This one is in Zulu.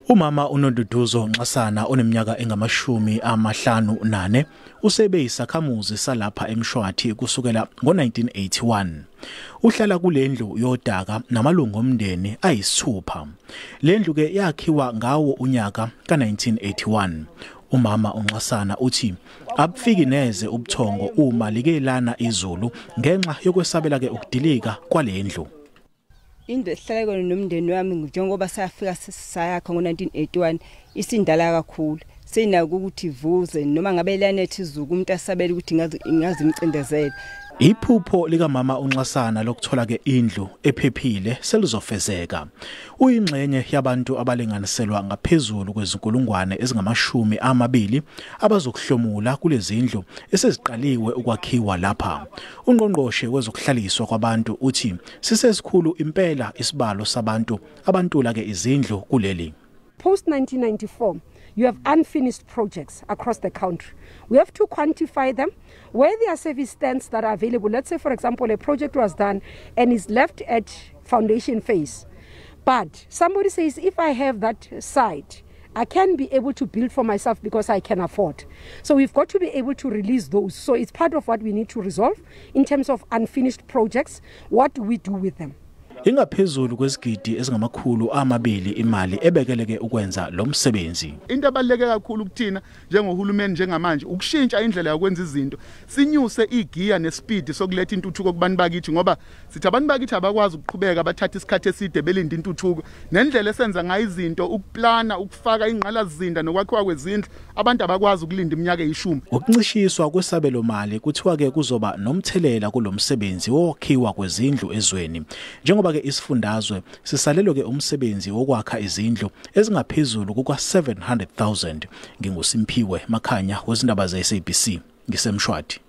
Umama uNonduduzo Nxasana oneminyaka engama-54 usebe yisakhamuzi salapha eMshwathi kusukela ngo-1981. Uhlala kulendlu yodaka namalungu omndeni ayisithupha. Lendlu ke yakhiwa ngawo unyaka ka-1981. Umama uNxasana uthi abufiki neze ubuthongo uma like lana izulu ngenxa yokwesabela ke ukudilika kwalendlu. Indlu esihlala kuyona nomndeni wami, njengoba sayafika sayakha ngo-1981, isindala kakhulu, seyinako ukuthi ivuze noma ngabe liyanetha izulu, umuntu asabele ukuthi ingaze imcindezele. Iphupho likamama uNxasana lokuthola ke indlu ephephile selizofezeka. Uyingxenye yabantu abalinganiselwa ngaphezulu kwezinkulungwane ezingama-20 abazokuhlomula kulezindlu eseziqaliwe ukwakhiwa lapha. Ungqongqoshe wezokuhlaliswa kwabantu uthi sisesikhulu impela isibalo sabantu abantula ke izindlu kuleli. Post 1994, you have unfinished projects across the country. We have to quantify them where there are service stands that are available. Let's say, for example, a project was done and is left at foundation phase. But somebody says, if I have that site, I can be able to build for myself because I can afford. So we've got to be able to release those. So it's part of what we need to resolve in terms of unfinished projects. What do we do with them? Ingaphezulu kwezigidi ezingama-200 imali ebekeleke ukwenza lo msebenzi. Into ebaluleke kakhulu kuthina njengohulumeni njengamanje ukushintsha indlela yokwenza izinto, sinyuse igiya nespeed sokuletha intuthuko kubantu bakithi, ngoba sithi abantu bakithi abakwazi ukuqhubeka bathatha isikhathi eside belinde intuthuko. Nendlela esenza ngayo izinto, ukuplana, ukufaka ingqalasizinda nokwakhiwa kwezindlu, abantu abakwazi ukulinda iminyaka eyi-10. Ukuncishiswa kwesabelo mali kuthiwa ke kuzoba nomthelela kulomsebenzi wokwakhiwa kwezindlu ezweni, njengoba ke isifundazwe sisalelwe ke umsebenzi wokwakha izindlu ezingaphezulu kuka-700,000. NginguSimphiwe Makhanya wezindaba ze-SABC ngiseMshwathi.